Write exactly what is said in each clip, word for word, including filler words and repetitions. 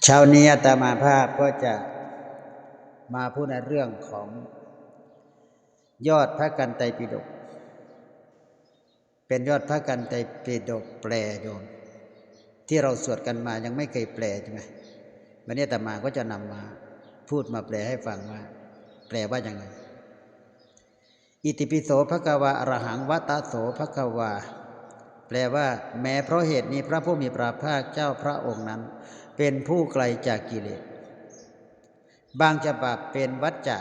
เช้านี้อาตมาภาพก็จะมาพูดในเรื่องของยอดพระกันไตรปิฎก เป็นยอดพระกันไตรปิฎกแปลโยม ที่เราสวดกันมายังไม่เคยแปลใช่ไหม วันนี้อาตมาก็จะนำมาพูดมาแปลให้ฟังว่า แปลว่ายังไง อิติปิโสภะคะวา อะระหังวะตะโสภะคะวา แปลว่า แม้เพราะเหตุนี้พระผู้มีพระภาคเจ้าพระองค์นั้น เป็นผู้ไกลจากกิเลส บางฉบับเป็นวัจจะ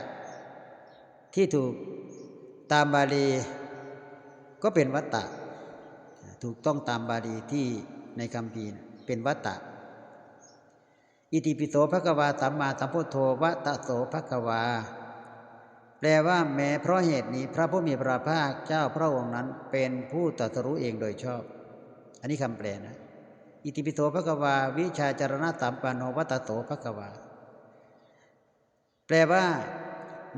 ที่ถูกตามบาลี ก็เป็นวัตตะ ถูกต้องตามบาลีที่ในคัมภีร์เป็นวัตตะ อิติปิโสภะคะวา สัมมาสัมพุทโธวะตะโสภะคะวา แปลว่า แม้เพราะเหตุนี้พระผู้มีพระภาคเจ้าพระองค์นั้นเป็นผู้ตรัสรู้เองโดยชอบ อันนี้คำแปลนะ อิติปิโสภะคะวา วิชาจารณะสัมปันโนวะตะโสภะคะวา แปลว่า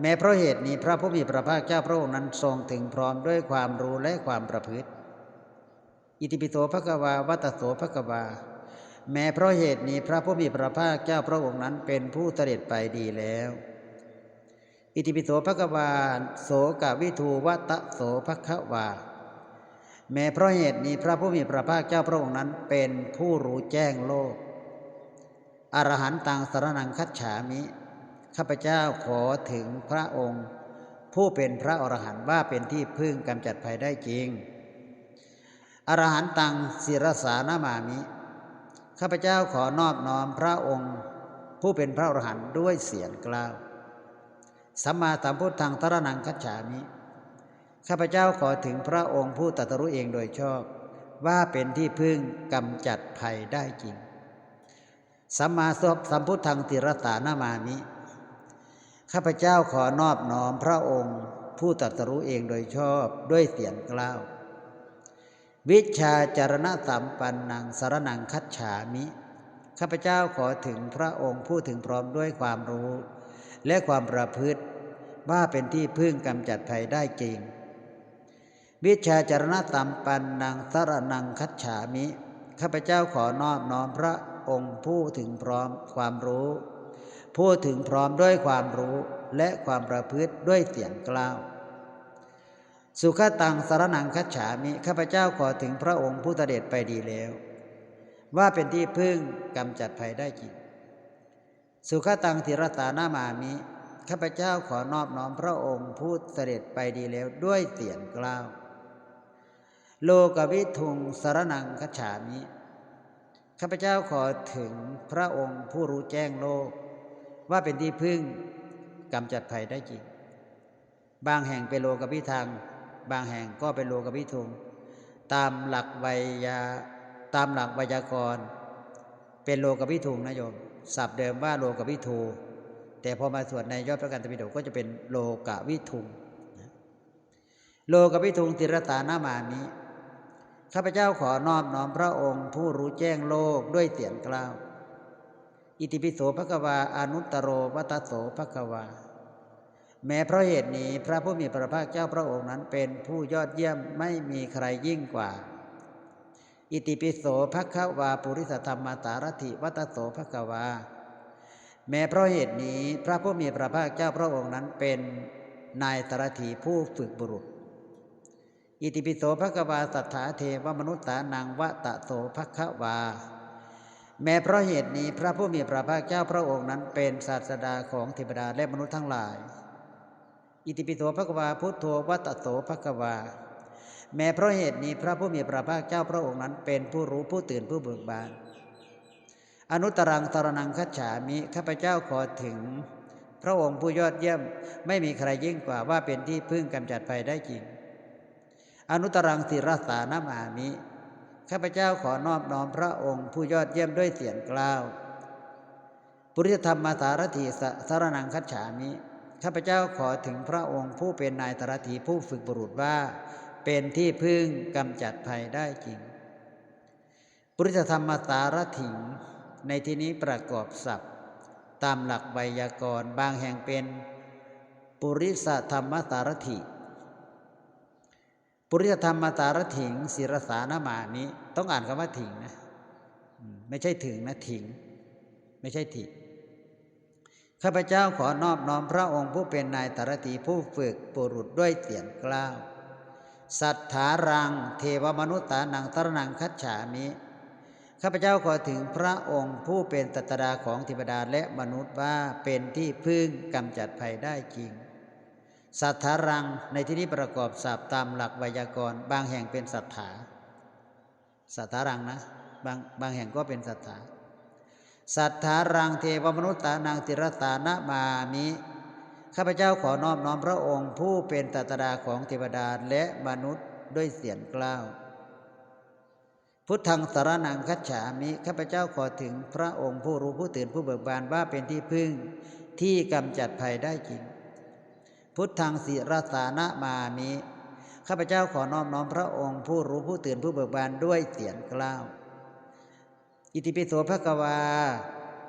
แม้เพราะเหตุนี้พระผู้มีพระภาคเจ้าพระองค์นั้นทรงถึงพร้อมด้วยความรู้และความประพฤติ อิติปิโสภะคะวา วะตะโสภะคะวา แม้เพราะเหตุนี้พระผู้มีพระภาคเจ้าพระองค์นั้นเป็นผู้เสด็จไปดีแล้ว อิติปิโสภะคะวา โสกวิทูวะตะโสภะคะวา แม้เพราะเหตุนี้พระผู้มีพระภาคเจ้าพระองค์นั้นเป็นผู้รู้แจ้งโลก อรหันตังสรณังคัจฉามิ ข้าพเจ้าขอถึงพระองค์ ผู้เป็นพระอรหันต์ว่าเป็นที่พึ่งกำจัดภัยได้จริง อรหันตังศิรสานามามิ ข้าพเจ้าขอนอบน้อมพระองค์ ผู้เป็นพระอรหันต์ด้วยเสียงกล้าว สัมมาสัมพุทธังสรณังคัจฉามิ ข้าพเจ้าขอถึงพระองค์ผู้ตรัสรู้เองโดยชอบ ว่าเป็นที่พึ่งกำจัดภัยได้จริง สัมมาสัมพุทธังศิรสานามามิ ข้าพเจ้าขอนอบน้อมพระองค์ผู้ตรัสรู้เองโดยชอบด้วยเสียงกล้าว วิชาจารณะสัมปันนังสรณังคัจฉามิ ข้าพเจ้าขอถึงพระองค์ผู้ถึงพร้อมด้วยความรู้ และความประพฤติว่าเป็นที่พึ่งกำจัดภัยได้จริง วิชาจารณะสัมปันนังสรณังคัจฉามิ ข้าพเจ้าขอนอบน้อมพระองค์ผู้ถึงพร้อมความรู้ ผู้ถึงพร้อมด้วยความรู้ และความประพฤติด้วยเสียงกล้าว สุขตังสรณังคัจฉามิ ข้าพเจ้าขอถึงพระองค์ผู้เสด็จไปดีแล้ว ว่าเป็นที่พึ่งกำจัดภัยได้จริง สุขตังศิรสานามามิ ข้าพเจ้าขอนอบน้อมพระองค์ผู้เสด็จไปดีแล้วด้วยเสียงกล้าว โลกวิทุงสรณังคัจฉามิ ข้าพเจ้าขอถึงพระองค์ผู้รู้แจ้งโลก ว่าเป็นที่พึ่งกำจัดภัยได้จริง บางแห่งเป็นโลกวิทัง บางแห่งก็เป็นโลกวิทุง ตามหลักไวยา ตามหลักไวยากรณ์ เป็นโลกวิทุงนะโยม ศัพท์เดิมว่าโลกวิทู แต่พอมาสวดในยอดพระกันตปิฎกก็จะเป็นโลกวิทุง โลกวิทุงศิรสานามามิ ข้าพเจ้าขอนอบน้อมพระองค์ผู้รู้แจ้งโลกด้วยเสียงกล้าว อิติปิโสภะคะวา อนุตตโรวะตะโสภะคะวา แม้เพราะเหตุนี้พระผู้มีพระภาคเจ้าพระองค์นั้นเป็นผู้ยอดเยี่ยมไม่มีใครยิ่งกว่า อิติปิโสภะคะวา ปุริสธรรมสารถิวะตะโสภะคะวา แม้เพราะเหตุนี้พระผู้มีพระภาคเจ้าพระองค์นั้นเป็นนายสารถีผู้ฝึกบุรุษ อิติปิโสภะคะวา สัทธาเทวมนุสสานังวะตะโสภะคะวา แม้เพราะเหตุนี้พระผู้มีพระภาคเจ้าพระองค์นั้นเป็นศาสดาของเทวดาและมนุษย์ทั้งหลาย อิติปิโสภะคะวา พุทโธวะตะโสภะคะวา แม้เพราะเหตุนี้พระผู้มีพระภาคเจ้าพระองค์นั้นเป็นผู้รู้ผู้ตื่นผู้เบิกบาน อนุตตรังสรณังคัจฉามิ ข้าพเจ้าขอถึงพระองค์ผู้ยอดเยี่ยมไม่มีใครยิ่งกว่าว่าเป็นที่พึ่งกำจัดภัยได้จริง อนุตตรังศิรสานามามิ ข้าพเจ้าขอนอบน้อมพระองค์ผู้ยอดเยี่ยมด้วยเสียงกล้าว ปุริสธรรมสารถีสสรณังคัจฉามิ ข้าพเจ้าขอถึงพระองค์ผู้เป็นนายสารถีผู้ฝึกบุรุษว่าเป็นที่พึ่งกำจัดภัยได้จริง ปุริสธรรมสารถิง ในที่นี้ประกอบศัพท์ ตามหลักไวยากรณ์ บางแห่งเป็น ปุริสธรรมสารถิ ปุริสธรรมสารถิง ศิรสานามามิ ต้องอ่านคำว่าถิงนะ อืม ไม่ใช่ถึงนะ ถิง ไม่ใช่ ทิ ข้าพเจ้าขอนอบน้อมพระองค์ผู้เป็นนายสารถีผู้ฝึกบุรุษด้วยเสียงกล้าว สัทธารัง เทวมนุษย์ตานังสรณังคัจฉามิ ข้าพเจ้าขอถึงพระองค์ผู้เป็นศาสดาของเทวดาและมนุษย์ว่าเป็นที่พึ่งกำจัดภัยได้จริง สัทธารังในที่นี้ประกอบศัพท์ตามหลักไวยากรณ์ บางแห่งเป็นสัทธา สัทธารังนะ บางบางแห่งก็เป็นสัทธา สัทธารัง เทวมนุษย์ตานังสิรสานะมามิ ข้าพเจ้าขอนอบน้อมพระองค์ผู้เป็นศาสดาของเทวดาและมนุษย์ด้วยเสียงกล้าว พุทธังสรณังคัจฉามิ ข้าพเจ้าขอถึงพระองค์ผู้รู้ผู้ตื่นผู้เบิกบานว่าเป็นที่พึ่งที่กำจัดภัยได้จริง พุทธังสิรสานะมามิ ข้าพเจ้าขอนอบน้อมพระองค์ผู้รู้ผู้ตื่นผู้เบิกบานด้วยเสียงกล้าว อิติปิโสภะคะวา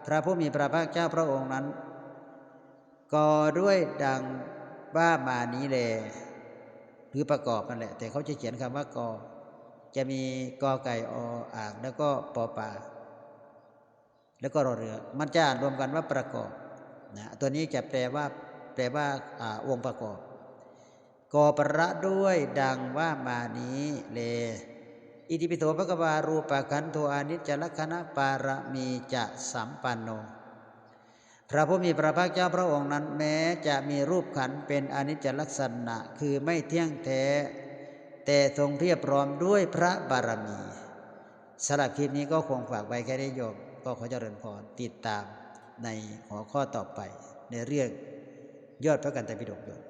พระผู้มีพระภาคเจ้าพระองค์นั้น ก็ด้วยดังว่ามานี้แล หรือประกอบนั่นแหละ แต่เขาจะเขียนคำว่ากอ จะมีกอไก่ออ่าง แล้วก็ปอปา แล้วก็รอเรือ มันจะอ่านรวมกันว่าประกอบนะ ตัวนี้จะแปลว่า แปลว่า อ่า องค์ประกอบ ก็ประด้วยดังว่ามานี้แล อิติปิโสภะคะวา รูปขันโธอนิจจลักษณปารมีจะสัมปันโน พระผู้มีพระภาคเจ้าพระองค์นั้นแม้จะมีรูปขันเป็นอนิจจลักษณะ คือไม่เที่ยงแท้ แต่ทรงเพียบพร้อมด้วยพระบารมี สำหรับคลิปนี้ก็คงฝากไว้แค่นี้โยม ก็ขอเจริญพร ติดตามในหัวข้อต่อไป ในเรื่องยอดพระกันตปิฎกโยม